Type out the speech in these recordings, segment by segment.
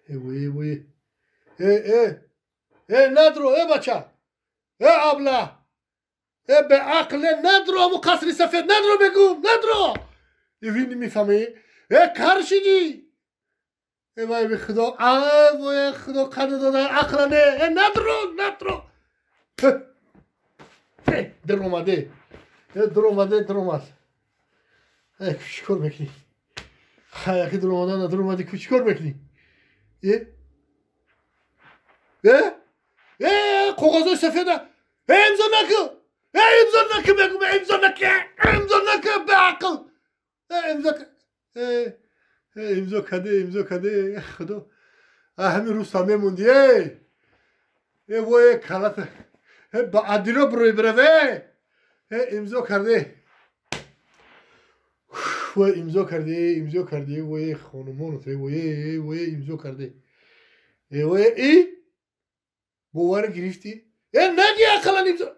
Вой вой. Э э э надро э бача. Э абла. Э бе ақл надро аму қасри сафед надро мегум надро. Ивини мефаҳмӣ? Э кар шидӣ. Э вай бе худо, а вой худо қадр дода ақла не. Э надро надро. Э даромаде. Э даромаде даромад. Э чӣ кор мекунӣ? Хай яки даромада надаромадӣ чӣ кор мекунӣ? Э? Э? Э коғазои сафеда. Э имзо накун. Э имзо накун мегум, имзо накун. Имзо накун беақл. Э имзо э э имзо каде, имзо каде. Худо. А ҳамин рӯз та мемонди. Э. Э вой калата. Э ба адиро бирой бираве. Э имзо карде. Вой имзо карде, имзо карде, вой хонумон, вой вой имзо карде. Э вой и бовар гирифтӣ? Э наги ақалан имзо.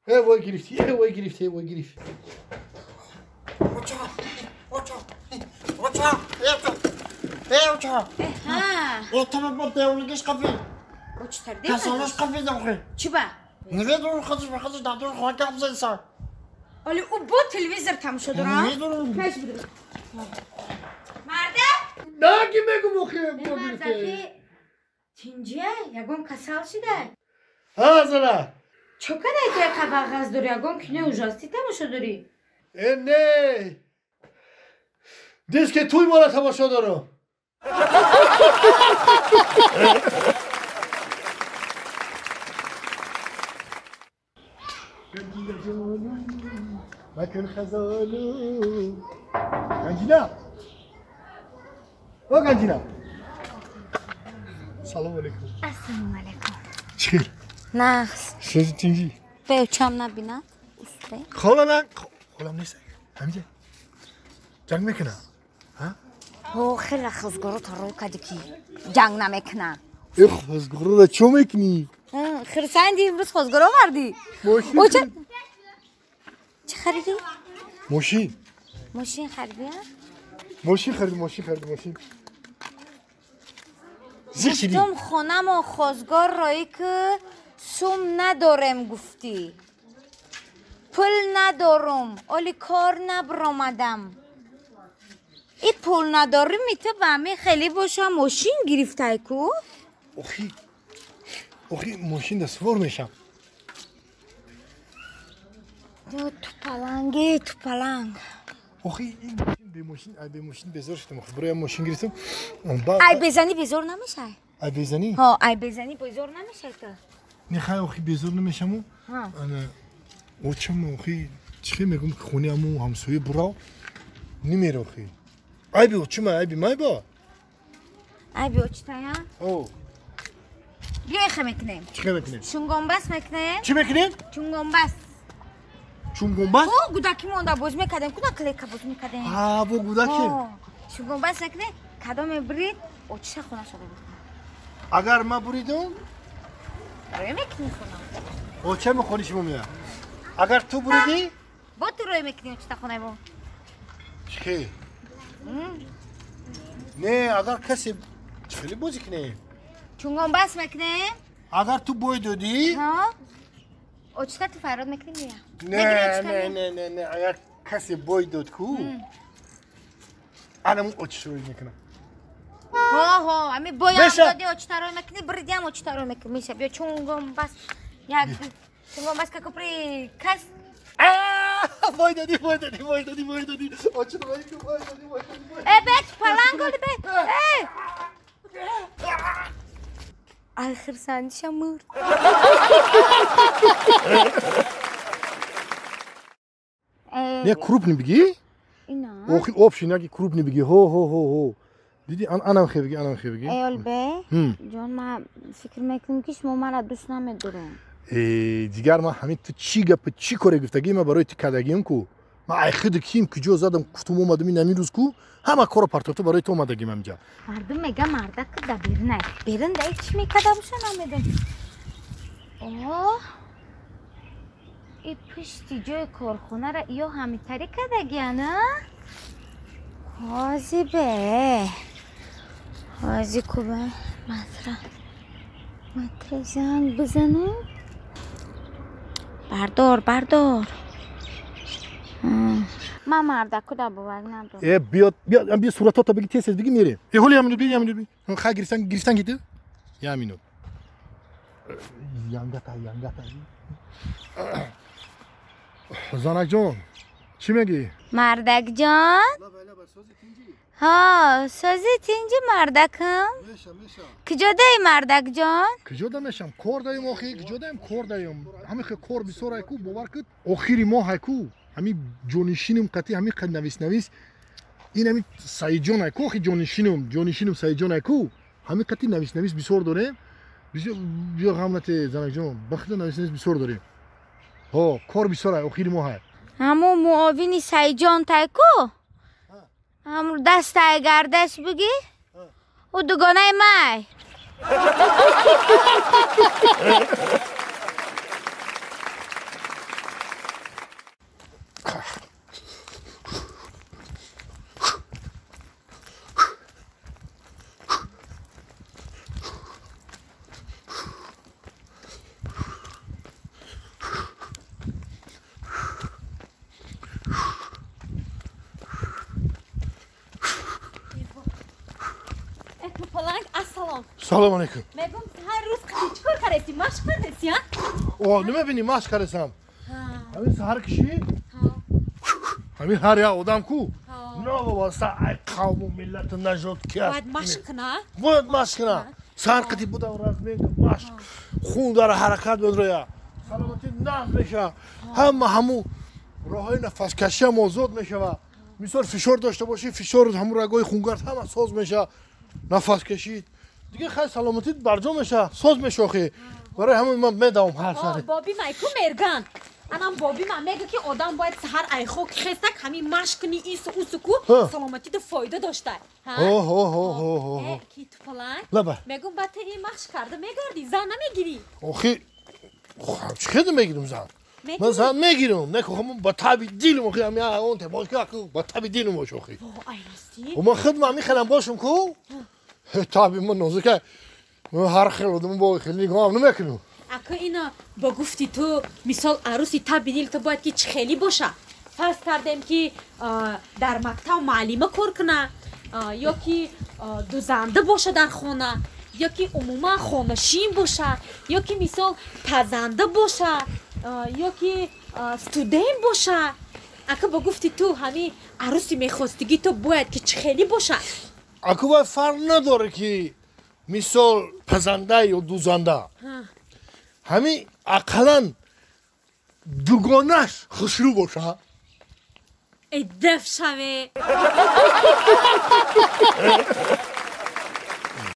Э вой гирифтӣ, э вой гирифтӣ, э вой гирифтӣ. Оча, оча, оча, э оча. Ҳа. Отама бо девонагиш қафид. Очтар дем? Касалаш қафид охи. Чӣ ба? Намедонам худаш ба худаш дар дур хона гап зада. Оли ӯ бо телевизор тамошо дора? Намедонам. Пеш бидор. Марда? Наги мегум охи. Мардаки тинҷа ягон касал шида? Ҳа зана. Чо кадай ту яка бағаз дорӣ? Ягон кинои ужасти тамошо дорӣ? Э не. Диски туй мора тамошо дорам. Макун хазолу. Ганҷина. О Ганҷина. Салом алейкум. Ассалому алейкум. Чӣ? Нағз. Шози тинҷӣ. Бе очам набинад. Усте. Хола на холам нест. Ҳамиҷа. Ҷанг мекуна? Ҳа? О, хеле хозгоро тарой кади ки ҷанг намекуна. Э хозгоро чо мекунӣ? Хирсанди имрӯз хозгоро овардӣ. Мошин. Оча чӣ харидӣ? Мошин. Мошин харидӣ? Мошин харидӣ, мошин харидӣ, мошин. Зик шидӣ. Гуфтум хонамо хозгор роӣ ки сум надорем гуфтӣ. Пул надорум, оли кор набаромадам. И пул надорӣ мита ба ами хеле боша мошин гирифтай ку? Охи. Охи мошин да сувор мешам. Ту паланги, ту паланг. Охи ин мошин бе мошин, ай бе мошин безор шудам. Охи барои мошин гирифтам. Ай безанӣ безор намешай? Ай безанӣ? Ҳо, ай безанӣ безор намешай ту. Не хай охи безор намешаму. Ана очам охи чӣ мегум ки хони аму ҳамсоя бурав немера охи. Айби очума, айби майба. Айби очтая? О. Биё эхе мекунем. Чӣ мекунем? Чунгомбас мекунем. Чӣ мекунем? Чунгомбас. Чунгомбас? О, гудаки монда боз мекардем, куда клека боз мекардем. А, бо гудаки. Чунгомбас мекунем, кадоме бурид, очиша хонаша бибурд. Агар ма буридум? Рӯй мекунӣ хона. Оча мехони шумо мея. Агар ту буридӣ? Бо ту рӯй мекунӣ очита хонаи мо. Чӣ? Не, агар касе хеле бозӣ кунем. Чунгомбас мекунем? Агар ту бой додӣ? Ҳа. Очита ту фарёд мекунӣ мея. Не, не, не, не, не, агар касе бой дод ку, анамун очиш рӯй мекунам. Ҳо, ҳо, ами боям додӣ очита рӯй мекунӣ, буридиам очита рӯй мекунӣ. Меша, биё чунгомбас. Як чунгомбас како при кас. Бой додӣ, бой додӣ, бой додӣ, бой додӣ. Очита рӯй кун, бой додӣ, бой додӣ. Э, бе, паланг оли, бе. Э! Ай, хирсандиша мурд. Не, крупный бигӣ? Ина. Охи, общий, наги крупный бигӣ. Ҳо, ҳо, ҳо, ҳо. Дидӣ, анам хе бигӣ, анам хе бигӣ. Эй, Олбе, ҷон, ман фикр мекунам ки шумо мара дӯст намедорем. Э, дигар ман ҳамин ту чӣ гапа, чӣ коре гуфтагӣ, ман барои ту кардагиам ку. Ман ай худи ким куҷо задам, гуфтум омадам ин ҳамин рӯз ку, ҳама корро партофта барои ту омадагим ҳамҷа. Мардум мега мардак да берунай. Берун да чӣ мекарда боша намедонам. О, и пушти ҷои корхонара ё ҳамитарӣ кардагиян, а? Ҳозибе. Бозӣ кубе матра. Матра занг бизанам. Бардор, бардор. Ман мардаку да бовар надорам. Э, биё, биё, биё суратото бигӣ тез тез бигӣ мерем. Э, ҳоли я минут би, я минут би. Ха гирифтан, гирифтан гиди? Я минут. Янгата, янгата. Занак ҷон, чӣ мегӣ? Мардак ҷон? Ҳа, сози тинҷи мардакам. Куҷодаи мардак ҷон? Куҷода мешам? Кор даем охи, куҷодаем? Кор даем. Ҳамин хел кор бисёр айку, бовар кун, охири моҳ айку. Ҳамин ҷонишинум қатӣ ҳамин қад навис навис. Ин ҳамин Саидҷон айку, охи ҷонишинум, ҷонишинум Саидҷон айку. Ҳамин қатӣ навис навис бисёр дорем. Бисёр биё ғам нате занакҷон, ба худо навис навис бисёр дорем. Ҳо, кор бисёр ай, охири моҳ ай. Ҳамун муовини Саидҷон тайку? Ҳамун дастай гардаш бигӣ? Ӯ дугонаи май. Салом алейкум. Мегум ҳар рӯз қати чӣ кор кардаси? Машқ кардаси, а? О, намебинӣ машқ кардасам. Ҳамин саҳар кишид? Ҳамин ҳар як одам ку? Новобаста ай қавму миллату нажод ки аст. Бояд машқ куна? Бояд машқ куна. Саҳар қати будам разминка, машқ. Хун дар ҳаракат медроя. Саломатӣ нағз мешава. Ҳама ҳамун роҳҳои нафаскашиам озод мешава. Мисол фишор дошта бошӣ, фишор ҳамун рагҳои хунгард ҳама соз мешава. Нафаскашид. Дига хай саломатит барҷо меша, соз меша охи. Барои ҳамин ман медавам ҳар сари. Боби майку мерган. Анам боби ман мега ки одам бояд саҳар айхок хестак ҳамин машқ кунӣ ису усу ку саломатита фоида дошта. Ҳо. Ки тупаланг? Лаба. Мегум ба ту ин машқ карда мегардӣ, зан намегирӣ. Охи, чӣ хеда мегирам зан? Ман зан мегирам, не ку ба таби дилам охи, ҳамин он тебошка ку ба таби дилам бош охи. Во, ай ростӣ? Ман худам ҳамин хелам бошам ку? Таби ман нозука. Ман ҳар хел одам бо хел нигоҳам намекунам. Ака ина ба гуфти ту мисол аруси таби дил ту бояд ки чӣ хелӣ боша. Фарз кардем ки дар мактаб муаллима кор куна, ё ки дузанда боша дар хона, ё ки умуман хонашин боша, ё ки мисол пазанда боша, ё ки студент боша. Ака ба гуфти ту ҳамин аруси мехостигӣ ту бояд ки чӣ хелӣ боша. Аку вай фарқ надоре ки мисол пазанда ё дузанда. Ҳамин ақаллан дугонаш хушрӯ боша. Э, даф шаве.